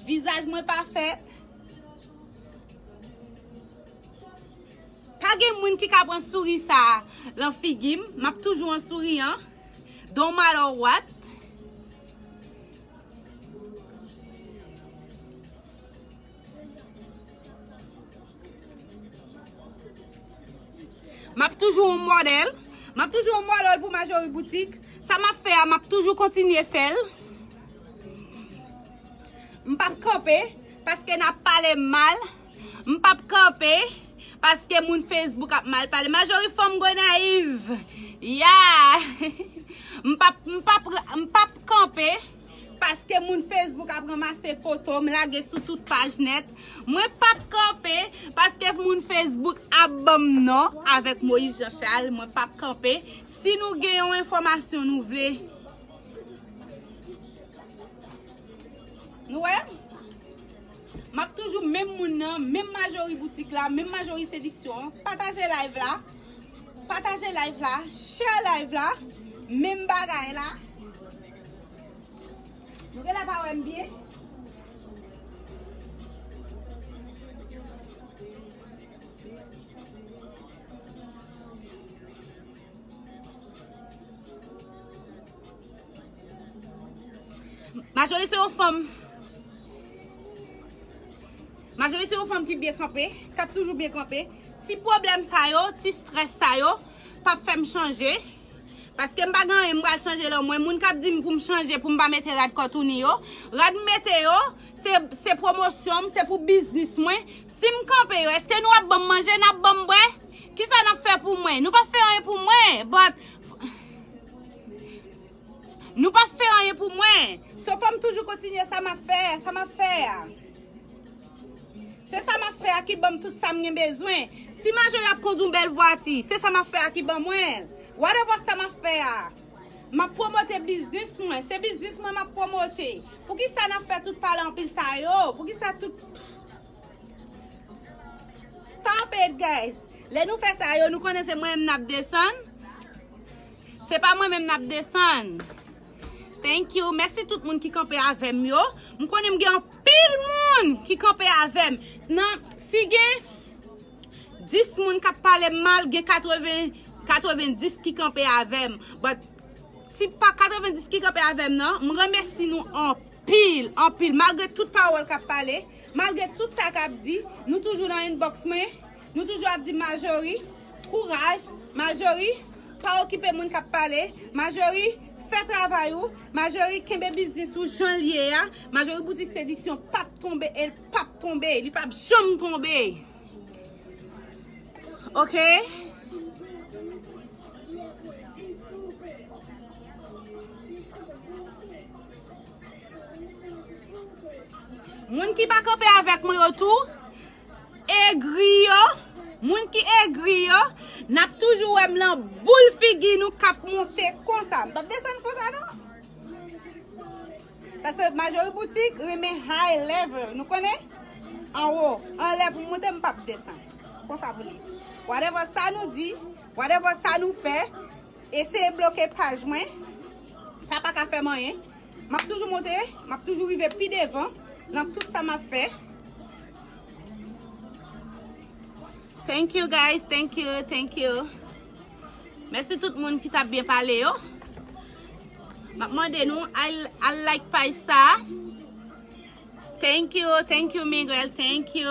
vizaj mwen pa fèt. Pa gen moun ki ka pran souri sa lan figi m, m ap toujou an souriyan. Don't matter what. M ap toujou yon modèl. M ap toujou yon modèl pou Marjorie Boutique. Sa m ap fè a, m ap toujou kontinye fè l. M p ap kanpe paske n ap pale m mal. M p ap kanpe paske moun Facebook ap mal pale. Marjorie fanm Gonayiv. Ya! M p ap, m p ap, m p ap kanpe paske moun Facebook ap ranmase foto m, lage sou tout paj nèt. Mwen p ap kanpe paske moun Facebook ap ban m non avèk Moïse Jean Charles. Mwen p ap kanpe. Si nou gen yon enfòmasyon nou vle, nou wè? M ap toujou menm moun nan, menm Marjorie Boutique la, menm Marjorie Séduction. Pataje live la. Pataje live la. Share live la. Menm bagay la. Nou genlè pa wè m byen. Majori se yon fanm. Majori se yon fanm ki byen kanpe, k ap toujou byen kanpe. Ti pwoblèm sa yo, ti strès sa yo, p ap fè m chanje. Paske m pa gen anyen m pral chanje lè mwen. Moun k ap di m pou m chanje, pou m pa mete rad kòtouni yo. Rad m mete yo, se, se pwomosyon m, se pou biznis mwen. Si m kanpe yo, èske nou ap ban m manje, n ap ban m bwè? Kisa n ap fè pou mwen? Nou p ap fè anyen pou mwen, but nou p ap fè anyen pou mwen. So fò m toujou kontinye sa m ap fè, sa m ap fè a. Se sa m ap fè a ki ban m tout sa m gen bezwen. Si Majori ap kondwi yon bèl vwati, se sa m ap fè a ki ban mwen. Whatever sa m ap fè a. M ap pwomote biznis mwen. Se biznis mwen m ap pwomote. Poukisa n ap fè tout pale anpil sa yo? Poukisa tout Stop it, guys. Lè nou fè sa yo, nou konnen se mwen menm n ap desann. Se pa mwen menm n ap desann. Thank you. Mèsi tout moun ki kanpe avè m yo. M konnen m gen anpil moun ki kanpe avè m. Nan, si gen dis moun k ap pale m mal, gen katreven, katrevendis ki kanpe avè m. But ti pa katrevendis ki kanpe avè m nan, m remèsi nou anpil, anpil. Malgre tout pawòl k ap pale, malgre tout sa k ap di, nou toujou nan inbox mwen, nou toujou ap di Majori, kouraj, Majori, pa okipe moun k ap pale, Majori, fè travay ou, Majori, kenbe biznis ou jan l ye a, Majori Boutik Sediksyon p ap tonbe e l p ap tonbe, li p ap janm tonbe. Ok? Moun ki pa kanpe avèk mwen yo tou, egri yo, moun ki egri yo, n ap toujou wè m nan boul figi nou k ap monte konsa. M p ap desann konsa non. Paske Majori Boutik renmen high level, nou konnen? Anwo, anlè pou monte, m p ap desann. Konsa pou li. Whatever sa nou di, whatever sa nou fè, eseye bloke paj mwen. Sa pa ka fè m anyen. M ap toujou monte, m ap toujou rive pi devan nan tout sa m ap fè. Thank you, guys. Thank you, thank you. Mèsi tout moun ki t ap byen pale yo. M ap mande nou al, al like paj sa. Thank you, thank you, Miguel. Thank you.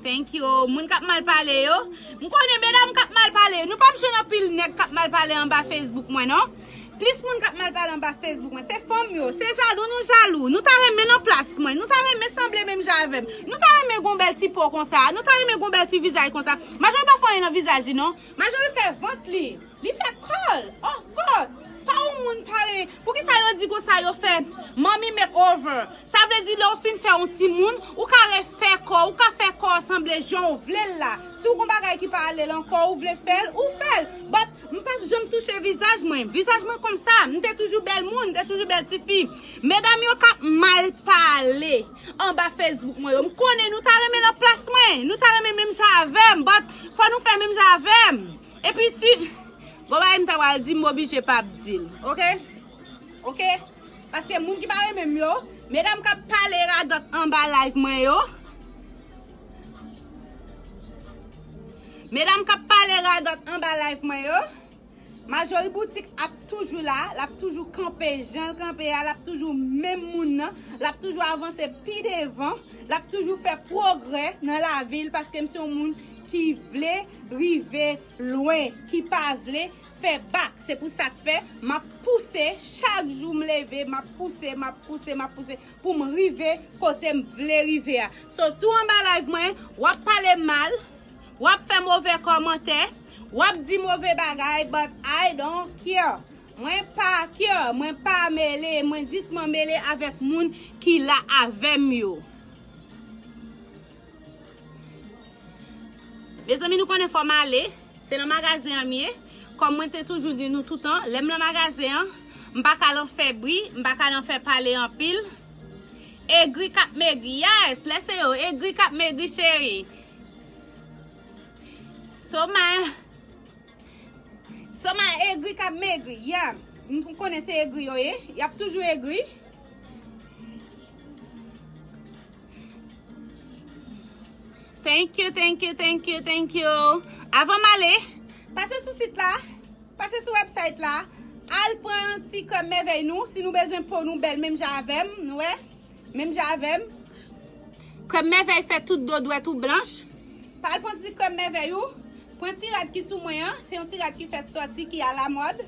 Thank you. Moun k ap mal pale yo. M konnen medam k ap mal pale yo. Nou p ap jwenn anpil nèg k ap mal pale anba Facebook mwen, non. Plis moun k ap mal pale anba Facebook mwen, se fanm yo, se jalou, nou jalou. Nou ta renmen nan plas mwen, nou ta renmen sanble menm jan avè m. Nou ta renmen gon bèl ti po konsa, nou ta renmen gon bèl ti vizaj konsa. Majori pa fè anyen nan vizaj li non. Majori fè vant li, li fè kò l, of course. Pa yon moun pa renmen. Poukisa yo di konsa yo fè mommy makeover? Sa vle di lè w fin fè yon timoun, ou ka refè kò w, ou ka fè kò w sanble jan w vle l la. Si w gon bagay ki pa ale l ankò, ou vle fè l, ou fè l. But m pa t janm touche vizaj mwen. Vizaj mwen konsa. M te toujou bèl moun, m te toujou bèl tifi. Medam yo k ap mal pale anba Facebook mwen yo. M konnen nou ta renmen nan plas mwen. Nou ta renmen menm jan avè m. But fò nou fè menm jan avè m. Epi si gon bagay m ta pral di, m oblije p ap di l. Ok? Ok? Paske moun ki pa renmen m yo, medam k ap pale radòt anba live mwen yo, medam k ap pale radòt anba live mwen yo, Majori Boutik ap toujou la, l ap toujou kanpe jan l kanpe a, l ap toujou menm moun nan, l ap toujou avanse pi devan, l ap toujou fè pwogrè nan lavi l, paske m se yon moun ki vle rive lwen, ki pa vle fè bak. Se pou sa k fè m ap pouse, chak jou m leve, m ap pouse, m ap pouse, m ap pouse pou m rive kote m vle rive a. So, si w anba live mwen, w ap pale m mal, w ap fè move kòmantè, w ap di move bagay, but I don't care. Mwen pa care, mwen pa mele, mwen jis mwen mele avèk moun ki la avè m yo. Mezanmi, nou konnen fò m ale. Se nan magazen an m ye. Kòm mwen te toujou di nou toutan, lè m nan magazen an, m pa ka al fè bri, m pa ka al fè pale anpil. Egri k ap megri. Yes, lè se yo, egri k ap megri, cheri. So, my So, my egri k ap megri, yeah. M konnen se egri yo ye. Y ap toujou egri. Thank you, thank you, thank you, thank you. Avan m ale, pase sou sit la, pase sou website la, Al pran yon ti krèm mèvèy nou, si nou bezwen po nou bèl menm jan avè m, nou wè? Menm jan avè m. Krèm mèvèy fè tout do dwèt ou blanch. Pa al pran ti krèm mèvèy ou. Pran ti rad ki sou mwen an, se yon ti rad ki fèk sòti, ki alamòd.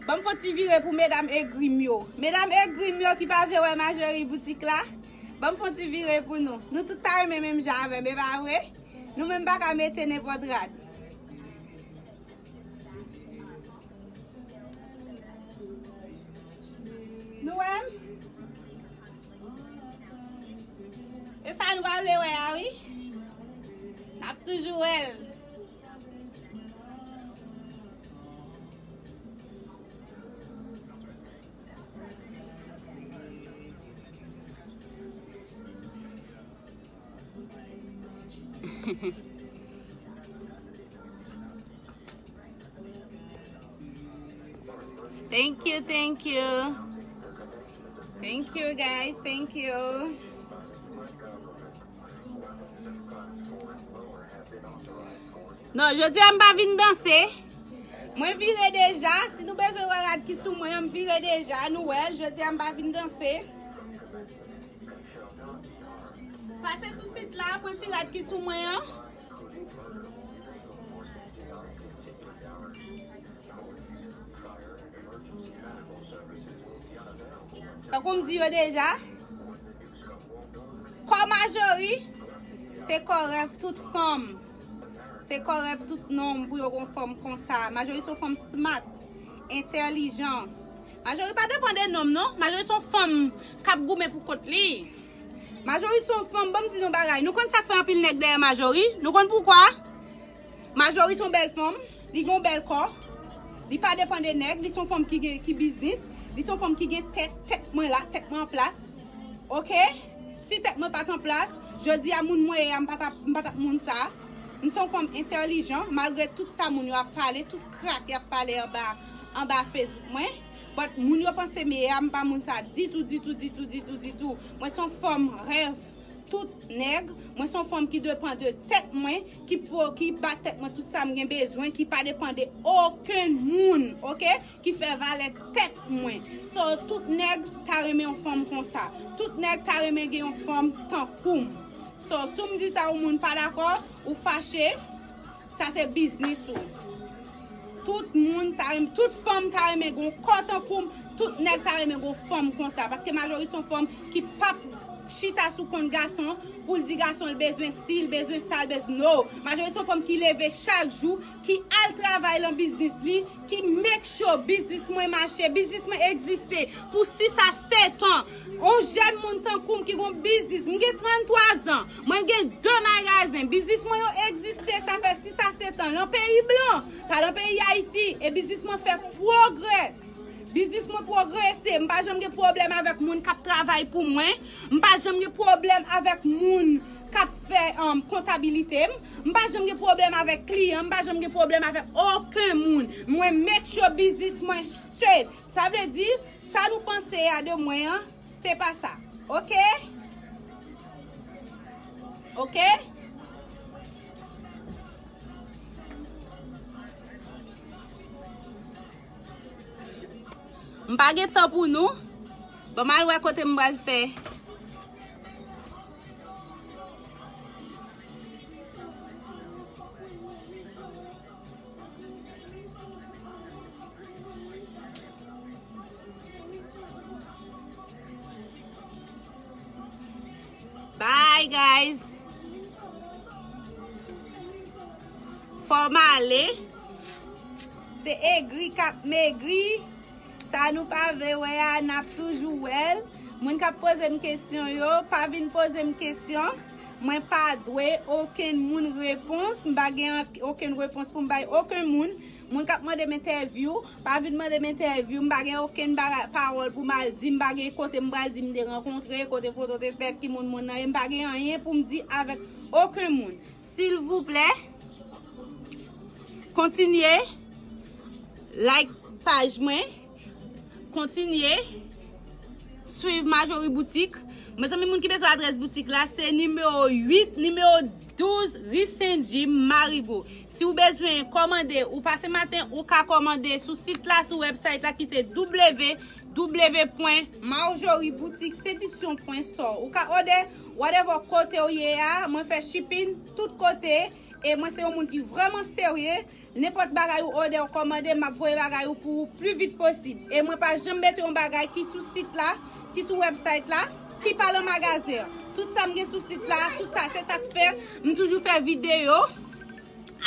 Ban m fè yon ti vire pou medam egri m yo. Medam egri m yo ki pa vle wè Marjorie boutik la, ban m fè yon ti vire pou nou. Nou tout ta renmen menm jan avè m, e pa vre? Nou menm pa ka mete nenpòt rad. Nou wè m? E sa nou pa vle wè a wi. N ap toujou wè l. Thank you, thank you. Thank you, guys, thank you. Non, jodi a m pa vin danse. Mwen vire deja. Si nou bezwen wè rad ki sou mwen an, m vire deja. Nou wè l, jodi a m pa vin danse. Pase sou sit la, pran ti rad ki sou mwen an. Tankou m di yo deja, kò Marjorie, se kò rèv tout fanm. Se kò rèv tout nonm pou yo gon fanm konsa. Marjorie se yon fanm smart, entèlijan. Marjorie pa depann de nonm, non. Marjorie se yon fanm k ap goumen pou kont li. Marjorie se yon fanm, ban m di nou bagay. Nou konn sa k fè anpil nèg dèyè Marjorie? Nou konn poukwa? Marjorie se yon bèl fanm, li gen yon bèl kò, li pa depann de nèg, li se yon fanm ki gen, ki biznis, li se yon fanm ki gen tèt, tèt mwen la, tèt mwen an plas. Oke? Si tèt mwen pa t an plas, jodi a moun mwen ye a, m pa t ap, m pa t ap moun sa. M se yon fanm entèlijan, malgre tout sa moun yo ap pale, tout krak y ap pale anba, anba Facebook mwen. But moun yo panse m ye a, m pa moun sa ditou, ditou, ditou, ditou, ditou. Mwen se yon fanm rèv tout nèg. Mwen se yon fanm ki depann de tèt mwen, ki po, ki ba tèt mwen tout sa m gen bezwen, ki pa depann de okenn moun, oke? Ki fè valè tèt mwen. So, tout nèg ta renmen yon fanm konsa. Tout nèg ta renmen gen yon fanm tankou m. So, si w m di sa, yon moun pa dakò, ou fache, sa se biznis ou. Tout moun ta renmen, tout fanm ta renmen gen yon kò tankou m, tout nèg ta renmen gen yon fanm konsa. Paske Marjorie se yon fanm ki p ap chita sou kont gason pou l di gason l bezwen si, l bezwen sa, l bezwen no. Marjorie se yon fanm ki leve chak jou, ki al travay lan biznis li, ki make sure biznis mwen mache, biznis mwen egziste pou sis a sèt an. On jèn moun tankou m ki gon biznis, m gen tranntwa zan, mwen gen de magazen, biznis mwen yo egziste, sa fè sis a sèt an, lan peyi blan, pa lan peyi Ayiti, e biznis mwen fè pwogrè. Biznis mwen pwogrese, m pa janm gen pwoblèm avèk moun k ap travay pou mwen, m pa janm gen pwoblèm avèk moun k ap fè, um, kontabilite m, m pa janm gen pwoblèm avèk kliyan, m pa janm gen pwoblèm avèk okenn moun. Mwen make sure biznis mwen straight. Sa vle di, sa nou panse a de mwen an, se pa sa. Oke? Oke? M pa gen tan pou nou. Ban m al wè kote m pral fè. Bye, guys. Fò m ale. Se egri k ap megri. Sa nou pa vle wè a, n ap toujou wè l. Moun k ap poze m kesyon yo, pa vin poze m kesyon. Mwen pa dwe okenn moun repons. M pa gen okenn repons pou m bay okenn moun. Moun k ap mande m entèvyou, pa vin mande m entèvyou, m pa gen okenn bagay, pawòl pou m al di, m pa gen kote m pral di m te rankontre, kote foto te fèt, ki moun moun nan ye, m pa gen anyen pou m di avèk okenn moun. Silvouplè, kontinye like paj mwen, kontinye swiv Marjorie Boutique. Mezanmi, moun ki bezwen adrès boutik la, se nimewo uit, nimewo Douz ri Sen Jim, Marigo. Si w bezwen kòmande, ou pase maten, ou ka kòmande sou sit la, sou website la ki se w w w pwen marjorie boutique séduction pwen store. Ou ka òdè whatever kote w ye a, mwen fè shipping tout kote, e mwen se yon moun ki vrèman serye. Nenpòt bagay ou òdè, ou kòmande, m ap voye bagay ou pou ou pli vit posib. E mwen pa janm mete yon bagay ki sou sit la, ki sou website la, ki pa nan magazen an. Tout sa m gen sou sit la, tout sa, se sa k fè m toujou fè videyo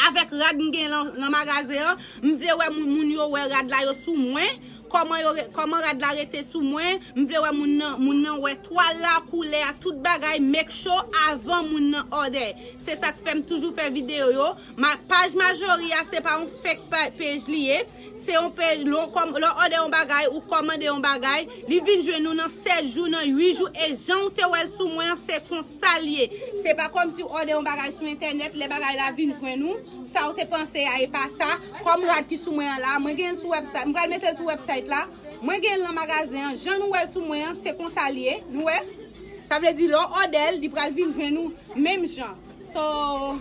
avèk rad m gen nan, nan magazen an. M vle wè moun, moun yo wè rad la yo sou mwen. Kòman yo re- kòman rad la rete sou mwen? M vle wè moun nan, moun nan wè twal la, koulè a, tout bagay, make sure avan moun nan òdè. Se sa k fè m toujou fè videyo yo. Ma paj Marjorie a, se pa yon fake pa- page li ye. Se yon page, lè w kòm- lè w òdè yon bagay, ou kòmande yon bagay, li vin jwenn ou nan sèt jou, nan uit jou, e jan w te wè l sou mwen an, se konsa l ye. Se pa kòmsi w òdè yon bagay sou entènèt, lè bagay la vin jwenn ou, sa w te panse a, e pa sa. Kòm rad ki sou mwen an la, mwen gen l sou website, m pral mete l sou website la. Mwen gen l nan magazen an, jan nou wè l sou mwen an, se konsa l ye, nou wè? Sa vle di, lè w òdè l, li pral vin jwenn ou menm jan. So,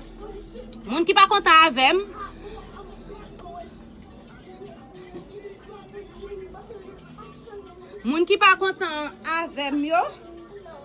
moun ki pa kontan avè m, moun ki pa kontan avè m yo,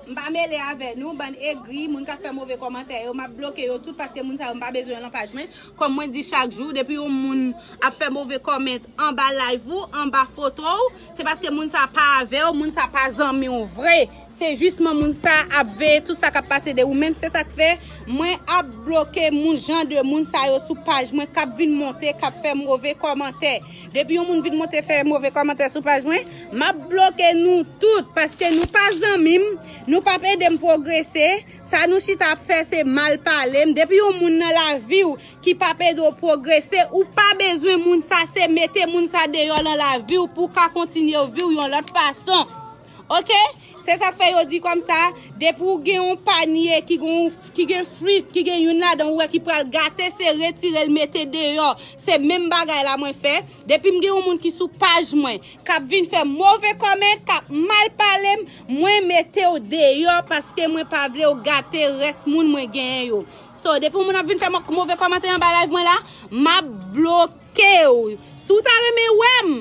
m pa mele avè nou, bann egri, moun k ap fè move kòmantè yo, m ap bloke yo tout paske moun sa yo m pa bezwen yo nan paj mwen. Kòm mwen di chak jou, depi yon moun ap fè move kòmant anba live ou, anba foto w, se paske moun sa pa avè w, moun sa pa zanmi w vre. Se jisman moun sa ap veye tout sa k ap pase de ou menm. Se sa k fè mwen ap bloke moun, jan de moun sa yo sou paj mwen k ap vin monte, k ap fè move kòmantè. Depi yon moun vin monte fè move kòmantè sou paj mwen, m ap bloke nou tout, paske nou pa zanmi m, nou p ap ede m pwogrese. Sa nou chita ap fè se mal pale m. Depi yon moun nan lavi w ki p ap ede w pwogrese, ou pa bezwen moun sa, se mete moun sa deyò nan lavi w pou w ka kontinye w vi w yon lòt fason. Oke? Se sa k fè yo di kòmsa, depi w gen yon panye ki gen, ki gen frit, ki gen youn ladan ou wè ki pral gate, se retire l mete deyò. Se menm bagay la mwen fè. Depi m gen yon moun ki sou paj mwen, k ap vin fè move kòmant, k ap mal pale m, mwen mete w deyò paske mwen pa vle w gate rès moun mwen genyen yo. So, depi yon moun ap vin fè mo- move kòmantè anba live mwen la, m ap bloke w. Si w ta renmen wè m,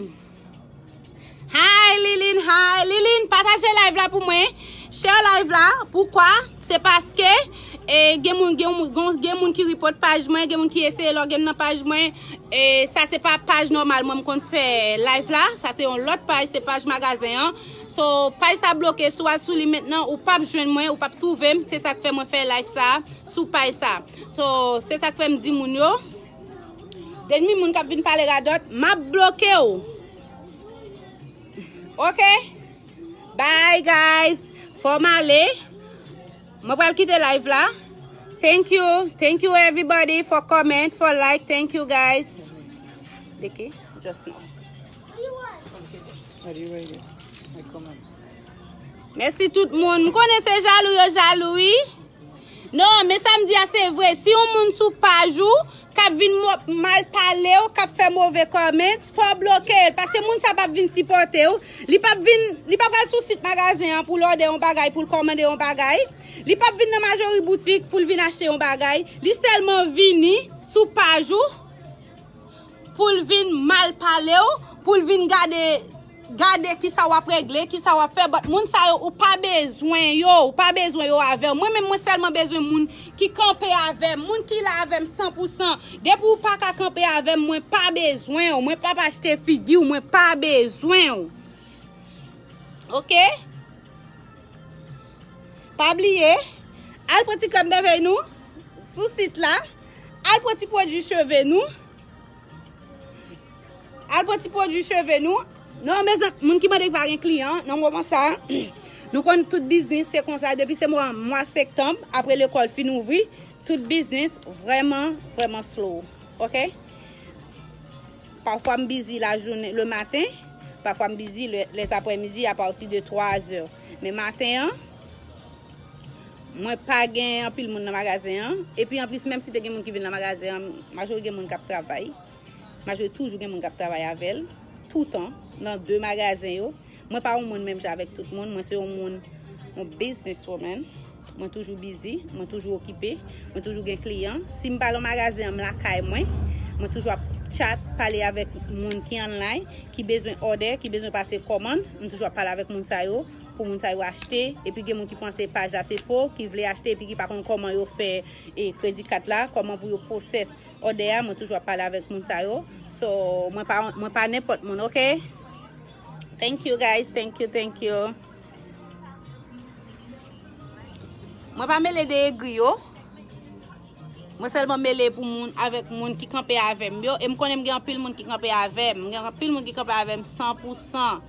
Hi Liline, hi Liline, pataje live la pou mwen. Share live la, poukwa? Se paske e, gen moun, gen, moun- gen, gen moun ki report paj mwen, gen moun ki eseye login nan paj mwen. E, sa se pa paj nòmal mwen m konn fè live la. Sa se yon lòt paj, se paj magazen an. So, paj sa bloke, si w al sou li mentnan, ou p ap jwenn mwen, ou p ap twouve m. Se sa k fè mwen fè live sa sou paj sa. So, se sa k fè m di moun yo, dènmi moun k ap vin pale radòt, m ap bloke w. Oke? Bye guys. Fò m ale. Mwen pral kite live la. Thank you. Thank you everybody for comment, for like. Thank you guys. De ki? Just now. Mèsi tout moun. M konnen se jalou yo jalou wi. Non, men sa m di a se vre. Si yon moun sou paj ou k ap vin mo- mal pale w, k ap fè move kòmant, fò w bloke l. Paske moun sa p ap vin sipòte w. Li p ap vin, li p ap al sou sit magazen an pou l òdè yon bagay, pou l kòmande yon bagay. Li p ap vin nan Majori Boutik pou l vin achte yon bagay. Li sèlman vini sou paj ou pou l vin mal pale w, pou l vin gade, gade kisa w ap regle, kisa w ap fè. But moun sa yo, ou pa bezwen yo, ou pa bezwen yo avè w. Mwen menm, mwen sèlman bezwen moun ki kanpe avè m, moun ki la avè m san pou san. Depi w pa ka kanpe avè m, mwen pa bezwen w, mwen p ap achte figi w, mwen pa bezwen w. Oke? Pa bliye, al pran ti krèm bèvèy nou sou sit la. Al pran ti pwodui cheve nou. Al pran ti pwodui cheve nou. Non, mezanmi, moun ki mande ki pa gen kliyan, nan moman sa, nou konn tout biznis se konsa. Depi se mwa, mwa septanm, apre lekòl fin ouvri, tout biznis vrèman, vrèman slow. Oke? Pafwa m bizi lajounen, le maten, pafwa m bizi le, lèzaprèmidi, apati de twa zè. Men maten an, mwen pa gen anpil moun nan magazen an. Epi anplis, menm si te gen moun ki vin nan magazen an, majori gen moun k ap travay. Majori toujou gen moun k ap travay avè l, toutan, nan de magazen yo. Mwen pa yon moun menm jan avèk tout moun. Mwen se yon moun, yon business woman. Mwen toujou bizi, mwen toujou okipe, mwen toujou gen kliyan. Si m pa nan magazen an, m lakay mwen, mwen toujou ap chat, pale avèk moun ki online, ki bezwen òdè, ki bezwen pase kòmann, m toujou ap pale avèk moun sa yo, pou moun sa yo achte. Epi gen moun ki panse paj la se fo, ki vle achte, epi ki pa konn kòman yo fè e kredi kat la, kòman pou yo pwosès òdè a, mwen toujou ap pale avèk moun sa yo. So, mwen pa, mwen pa nenpòt moun, oke? Thank you, guys. Thank you, thank you. Mwen pa mele de egri yo. Mwen sèlman mele pou moun, avèk moun ki kanpe avè m yo. E m konnen m gen anpil moun ki kanpe avè m. M gen anpil moun ki kanpe avè m san pou san.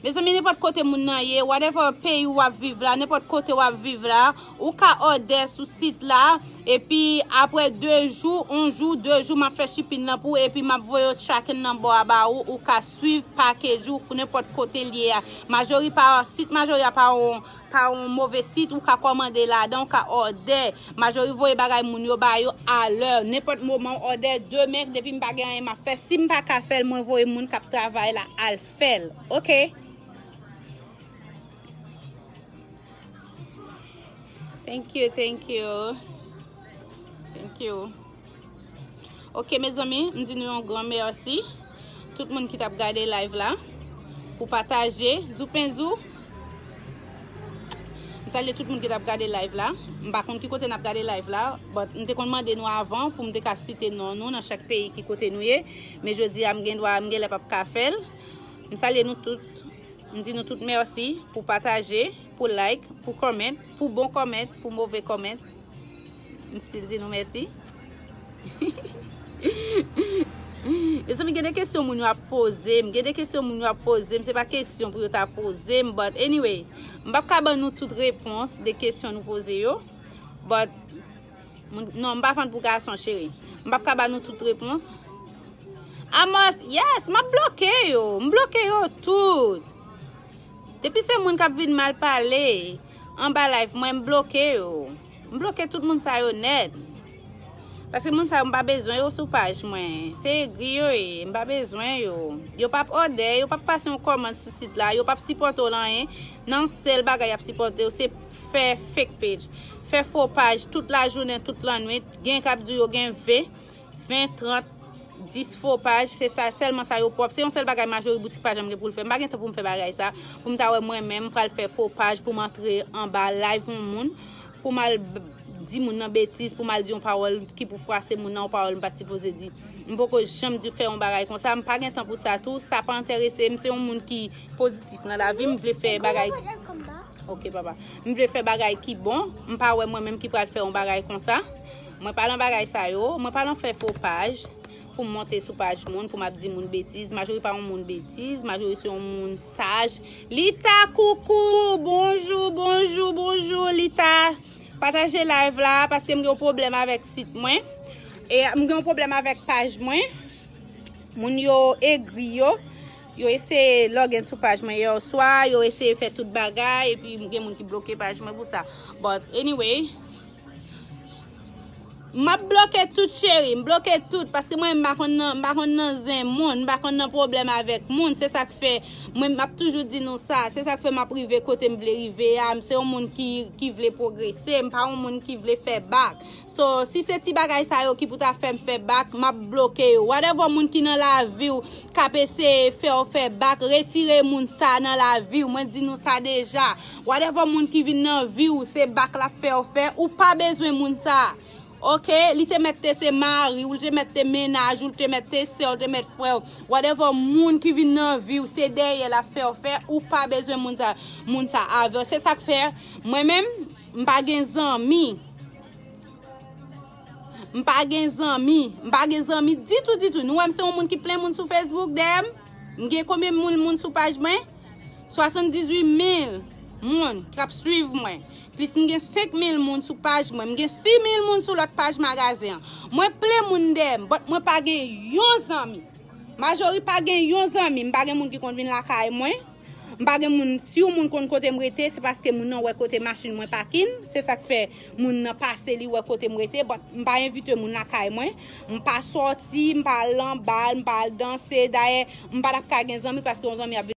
Mezanmi, nenpòt kote moun nan ye, whatever peyi w ap viv la, nenpòt kote w ap viv la, ou ka òdè sou sit la, epi apre de jou, yon jou, de jou, m ap fè shipping nan pou ou, epi m ap voye tracking number a ba ou, ou ka swiv package ou, nenpòt kote l ye a. Majori pa, sit majori a pa yon, pa yon move sit, ou ka kòmande ladan, ou ka òdè. Majori voye bagay moun yo ba yo alè. Nenpòt moman w òdè demen, depi m pa gen anyen m ap fè. Si m pa ka fè l, mwen voye moun k ap travay la al fè l. Oke? Thank you, thank you. Thank you. Oke, mezanmi, m di nou yon gran mèsi. Tout moun ki t ap gade live la, pou pataje, zoupenzou. M salye tout moun ki t ap gade live la. M pa konn ki kote n ap gade live la, but m te konn mande nou avan pou m te ka site non nou nan chak peyi ki kote nou ye. Men jodi a, m gen dwa, m genlè p ap ka fè l. M salye nou tout. M di nou tout mèsi pou pataje, pou like, pou comment, pou bon comment, pou move comment. M still di nou mèsi. Mezanmi, gen de kesyon moun yo ap poze m, gen de kesyon moun yo ap poze m, se pa kesyon pou yo ta poze m, but anyway, m p ap ka ban nou tout repons de kesyon nou poze yo, but moun, non, m pa fann pou gason, cheri. M p ap ka ban nou tout repons. Amos, yes, m ap bloke yo, m bloke yo tout. Depi se moun k ap vin mal pale anba live mwen, m bloke yo. M bloke tout moun sa yo nèt. Paske moun sa yo, m pa bezwen yo sou paj mwen. Se egri yo ye, m pa bezwen yo. Yo p ap òdè, yo p ap pase yon kòmand sou sit la, yo p ap sipòte w nan anyen. Nan yon sèl bagay y ap sipòte w, se fè fake page. Fè fo paj tout lajounen, tout lannwit. Gen k ap di yo gen ven, ven, trant, dis fo paj, se sa sèlman sa yo pwòp. Se yon sèl bagay majori boutik pa janm gen pou l fè. M pa gen tan pou m fè bagay sa, pou m ta wè mwen menm m pral fè fo paj pou m antre anba live yon moun, pou m al b-, di moun nan betiz, pou m al di yon pawòl ki pou fwase moun nan, yon pawòl m pa t sipoze di. M poko janm di fè yon bagay konsa, m pa gen tan pou sa tou, sa pa enterese m, se yon moun ki pozitif nan lavi, m vle fè bagay. Ok, papa. M vle fè bagay ki bon. M pa wè mwen menm ki pral fè yon bagay konsa. Mwen pa nan bagay sa yo. Mwen pa nan fè fo paj pou m monte sou paj moun, pou m ap di moun betiz. Majori pa yon moun betiz. Majori se yon moun saj. Lita, koukou, bonjou, bonjou, bonjou, Lita. Pataje live la, paske m gen yon pwoblèm avèk sit mwen. E m gen yon pwoblèm avèk paj mwen. Moun yo egri yo. Yo eseye login sou paj mwen yè swa, yo eseye fè tout bagay, epi gen moun ki bloke paj mwen pou sa. But anyway, m ap bloke tout, cheri, m bloke tout, paske mwen m pa konn nan, m pa konn nan zen moun, m pa konn nan pwoblèm avèk moun, se sa k fè mwen m ap toujou di nou sa, se sa k fè m ap rive kote m vle rive a, m se yon moun ki, ki vle pwogrese, m pa yon moun ki vle fè bak. So, si se ti bagay sa yo ki pou ta fè m fè bak, m ap bloke yo. Whatever moun ki nan lavi w k ap eseye fè w fè bak, retire moun sa nan lavi w. Mwen di nou sa deja. Whatever moun ki vin nan vi w, se bak l ap fè w fè, ou pa bezwen moun sa. Ok? Li te mèt te se mari w, li te mèt te mennaj ou, li te mèt te sè w, li te mèt frè w. Whatever moun ki vin nan vi w, se dèyè l ap fè w fè, ou pa bezwen moun sa, moun sa avè w. Se sa k fè, mwen menm, m pa gen zanmi. M pa gen zanmi. M pa gen zanmi ditou, ditou. Nou wè m se yon moun ki plen moun sou Facebook dèyè m. M gen konbyen moun, moun sou paj mwen? Swasanndizuit mil moun k ap swiv mwen. Plis m gen senk mil moun sou paj mwen. M gen sis mil moun sou lòt paj magazen an. Mwen plen moun dèyè m, but mwen pa gen yon zanmi. Majori pa gen yon zanmi. M pa gen moun ki konn vin lakay mwen. M pa gen moun, si yon moun konn kote m rete, se paske moun nan wè kote machin mwen pakin, se sa k fè moun nan pase li wè kote m rete, but m pa envite moun lakay mwen, m pa sòti, m pa al nan bal, m pa al danse, dayè, m pa t ap ka gen zanmi paske yon zanmi ap